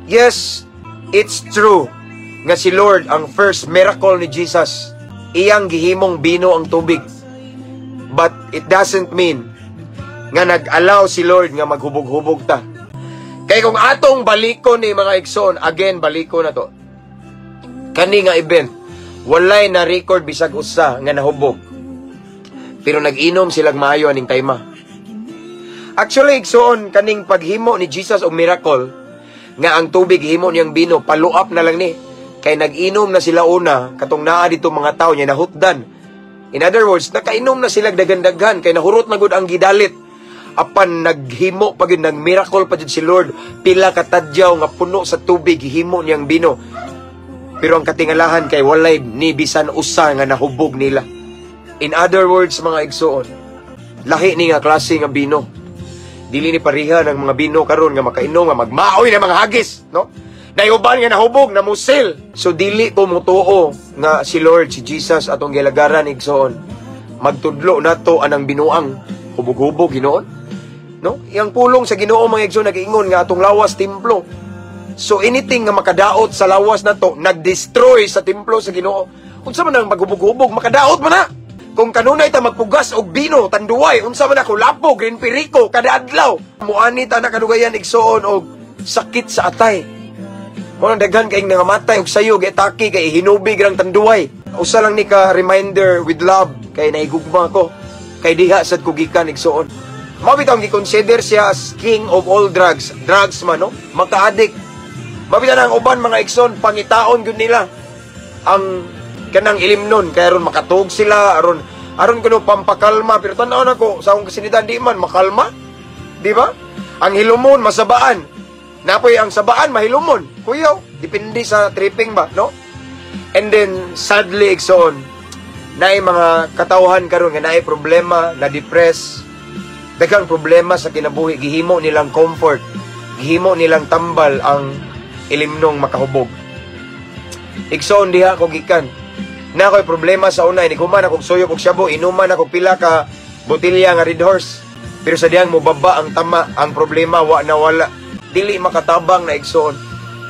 Yes, it's true nga si Lord, ang first miracle ni Jesus, iyang gihimong bino ang tubig. But it doesn't mean nga nag-allow si Lord nga maghubog-hubog ta. Kay kung atong balikon ni, mga igsoon, again, baliko na to. Kani nga event, walay na record bisag usa nga nahubog. Pero nag-inom silag maayo aning time. Actually, igsoon, kaning paghimo ni Jesus og miracle, nga ang tubig himo niyang bino, follow up na lang ni. Kay nag-inom na sila una, katong naa dito mga tao niya nahutdan. In other words, nakainom na sila daghan-daghan kay nahurot na gud ang gidalit. Apan naghimo pa gyud, nag miracle pa jud si Lord, pila ka tadyaw nga puno sa tubig himo niyang bino. Pero ang katingalahan kay walay ni bisan usa nga nahubog nila. In other words, mga igsoon, lahi ni nga klase nga bino. Dili ni pareha ng mga bino karon nga makainom nga magmaoy na mga hagis, no? Nayuban nga nahubog, namusil. So dili ko mutuo nga si Lord, si Jesus atong gilagaran, igsoon, magtudlo nato anang binuang hubog-hubog hinuon. No? Iyang pulong sa Ginoo, mga igsoon, nag-ingon nga atong lawas templo. So anything nga makadaot sa lawas nato, nag-destroy sa templo sa Ginoo. Unsa man ang maghubog-hubog, makadaot man na. Kung kanunay ta magpugas og bino, Tanduay, unsa man ako Lapo, Green Perico, kada adlaw. Muani ta na kadugayan, igsoon, og sakit sa atay. Mao nang daghan kayong nangamatay og sayo giatake kay hinubig rang Tanduay. Usa lang ni ka reminder with love kay nahigugma ko. Kay diha sad ko gikan, igsoon. Mao bitaw gi-consider siya as king of all drugs. Drugs man, no? Maka-addict. Mao bitaw ang uban, mga igsoon, pangitaon gyud nila ang kanang ilimnon kay aron makatug sila, aron aron kuno pampakalma, pero tan-aw nako sa akong kasinidan, di man makalma, di ba? Ang hilumon masabaan, napoy ang sabaan mahilumon, kuyaw, depende sa tripping ba, no? And then sadly, igsoon, naay mga katawhan karon nga naay problema, na depress, daghang problema sa kinabuhi, gihimo nilang comfort, gihimo nilang tambal ang ilimnong makahubog. Igsoon, diha ko gikan. Na ako'y problema sa una, inighuman akong suyop og shabu, inuman ako pila ka botelya nga Red Horse. Pero sa diyang mubaba ang tama, ang problema wa na wala. Dili makatabang na, igsoon.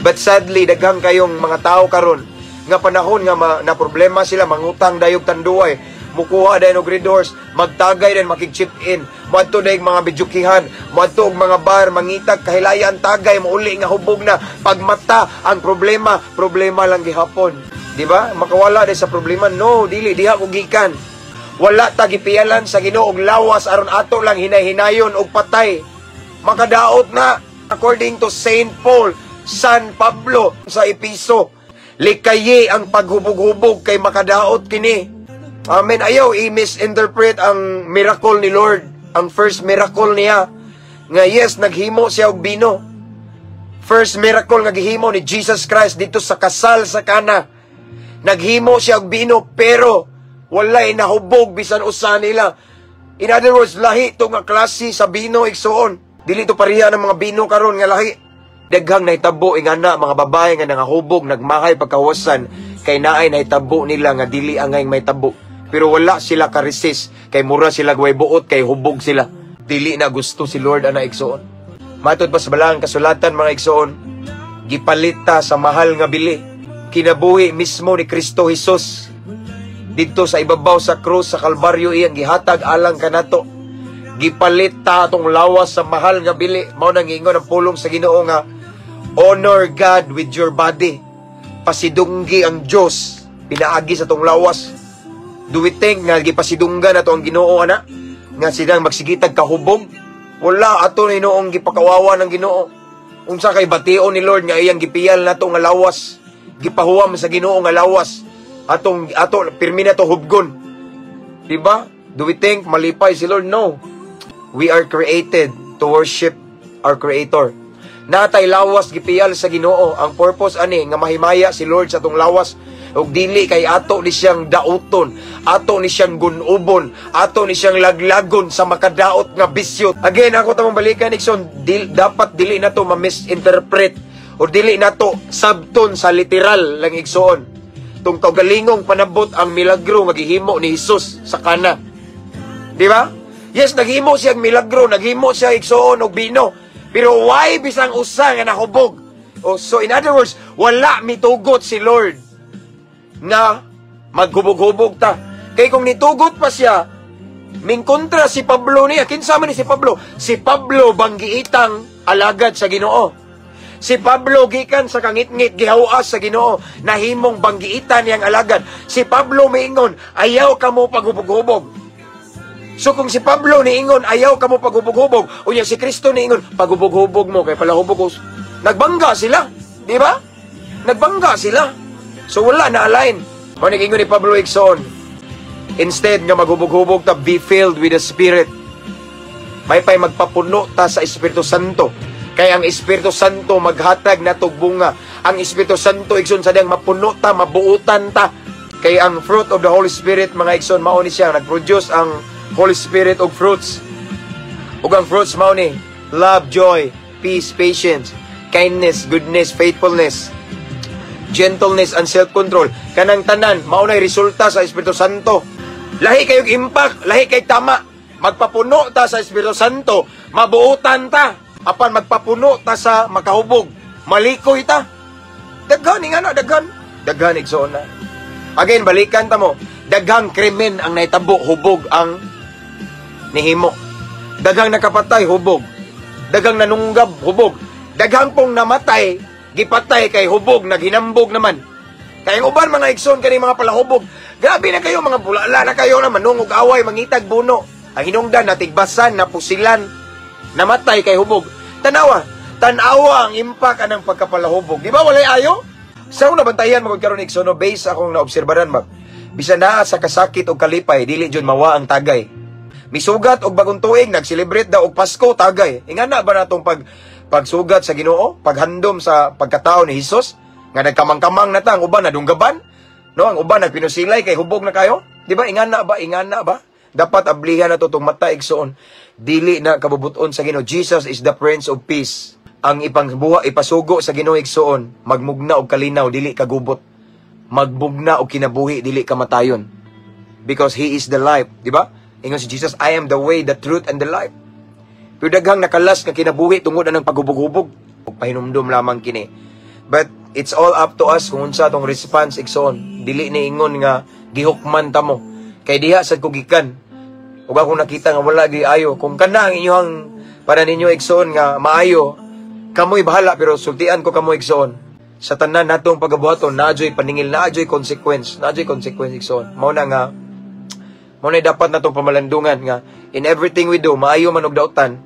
But sadly, daghang kayong mga tao karon nga panahon nga na problema sila, mangutang dayog Tanduay, mukuha dayon og Red Horse, magtagay dayon, makig-chip in, moadto dayog mga bidyukihan, moadto og mga bar, mangitag kahilayan tagay, mouli nga hubog na, pagmata ang problema, problema lang gihapon. Di ba? Makawala day sa problema. No, dili diha ko gikan. Wala ta gipiyalan sa Ginoo og lawas aron ato lang hinay-hinayon og patay. Makadaot na according to Saint Paul, San Pablo sa Episo. Likayi ang paghubog-hubog kay makadaot kini. Amen. Ayaw i-misinterpret ang miracle ni Lord, ang first miracle niya. Nga yes, naghimo siya og bino. First miracle nga gihimo ni Jesus Christ dito sa kasal sa Kana. Naghimo siya og bino pero walay nahubog bisan usa nila. In other words, lahi to nga klase sa bino, igsoon. Dili to pareha ng mga bino karon nga lahi. Daghang nahitabo ingana mga babae nga nangahubog, nagmahay pagkawasan kay naay nahitabo nila nga dili angay mahitabo. Pero wala sila ka-resist kay mura sila way buot kay hubog sila. Dili na gusto si Lord ana, igsoon. Matod pa sa balang kasulatan, mga igsoon, gipalita sa mahal nga bili. Kinabuhi mismo ni Kristo Jesus didto sa ibabaw sa krus sa Kalbaryo iyang gihatag alang kanato. Gipalit ta atong lawas sa mahal nga bili. Mao nang ingon ang pulong sa Ginoo nga honor God with your body. Pasidunggi ang Dios pinaagi sa atong lawas. Do we think nga gipasidunggan nato ang Ginoo ana nga silang magsigitag kahubog? Wala, ato ni noong gipakawawa ng Ginoo. Unsa kay bation ni Lord nga iyang gipiyal nato nga lawas, gipahuwam sa Ginoo nga lawas, atong ato pirmi na to hubgon, di ba? Do we think malipay si Lord? No. We are created to worship our Creator. Natay lawas gipiyal sa Ginoo. Ang purpose ani nga mahimaya si Lord sa atong lawas ug dili kay ato ni siyang dauton, ato ni siyang gunubon, ato ni siyang laglagon sa makadaot nga bisyo. Again, ako tamang balikan, igsoon, dapat dili na to ma-misinterpret o dili na to sabton sa literal lang, igsoon. Tung kaugalingong panabot ang milagro nga gihimo ni Jesus sa Kana. Di ba? Yes, naghimo siya og milagro, naghimo siya, igsoon, og bino. Pero why bisang usa nga nahubog? Oh, so in other words, wala mitugot si Lord nga maghubog-hubog ta. Kay kung nitugot pa siya, mingkontra si Pablo niya. Kinsa man ni si Pablo? Si Pablo banggiitang alagad sa Ginoo. Si Pablo gikan sa kangitngit gihawas sa Ginoo, nahimong banggiitan niyang alagad. Si Pablo miingon, "Ayaw kamo paghubog-hubog." So kung si Pablo niingon, "Ayaw kamo paghubog-hubog," unya si Kristo niingon, "Paghubog-hubog mo kay palahubog ko." Nagbangga sila, di ba? Nagbangga sila. So wala na align. Mao ingon ni Pablo, igsoon, instead nga maghubog-hubog ta, be filled with the Spirit. Maypay magpapuno ta sa Espiritu Santo. Kay ang Espiritu Santo maghatag natog bunga. Ang Espiritu Santo, igsoon, sa diyang mapuno ta, mabuutan ta. Kay ang fruit of the Holy Spirit, mga igsoon, mao ni siya nag-produce ang Holy Spirit og fruits. Ug ang fruits mao ni love, joy, peace, patience, kindness, goodness, faithfulness, gentleness and self-control. Kanang tanan mao nay resulta sa Espiritu Santo. Lahi kayog impact, lahi kay tama. Magpapuno ta sa Espiritu Santo, mabuutan ta. Apan magpapuno ta sa makahubog, malikoy ta. Daghan nga na, daghan. Daghan, igsoon na. Again, balikan ta mo. Daghang krimen ang nahitabo, hubog ang nihimo. Daghang nakapatay, hubog. Daghang nanunggab, hubog. Daghang pong namatay, gipatay kay hubog, naghinambog naman. Kaya ang uban, mga igsoon, kani mga palahubog, grabe na kayo, mga bulala na kayo na manungog away, mangitag buno. Ang hinungdan, natigbasan, napusilan, namatay kay hubog. Tanawa, tanawa ang impact anang pagkapalahubog. Di ba walay ayo? Sa akong nabantayan magud karon, igsoon, no, base akong naobserbaran ba. Bisan naa sa kasakit og kalipay, dili jud mawa ang tagay. Misugat og bagong tuig, nag-celebrate daw og Pasko, tagay. Ingana ba natong pagsugat sa Ginoo, paghandom sa pagkatao ni Hesus nga nagkamang-kamang na ta, ang uban nadunggaban, no, ang uban nagpinusilay kay hubog na kayo? Di ba ingana ba, ingana ba? Dapat ablihan na to tong mata, igsoon. Dili na kabubuton sa Ginoo. Jesus is the Prince of Peace. Ang ipangbuha ipasugo sa Ginoo, igsoon, magmugna og kalinaw, dili kagubot. Magmugna og kinabuhi, dili kamatayon. Because He is the life, di ba? Ingon si Jesus, "I am the way, the truth, and the life." Pero daghang nakalas nga kinabuhi tungod anang paghubog-hubog. Ug pahinumdum lamang kini. But it's all up to us kung unsa tong response, igsoon. Dili ni ingon nga gihukman ta mo. Kay diha sad ko gikan. Ug akong nakita nga wala gyud ayo. Kung kana ang inyong para ninyo, igsoon, nga maayo, kamoy bahala, pero sultian ko kamo, igsoon. Sa tanan natong pagabuhaton, naa joy paningil, naa joy consequence, naa joy consequence, igsoon. Mao na dapat natong pamalandungan nga in everything we do, maayo man og dautan,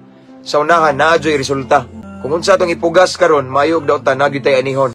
sa unahan naa joy resulta. Kung unsa atong ipugas karon, maayo og dautan, naa gyud tay anihon.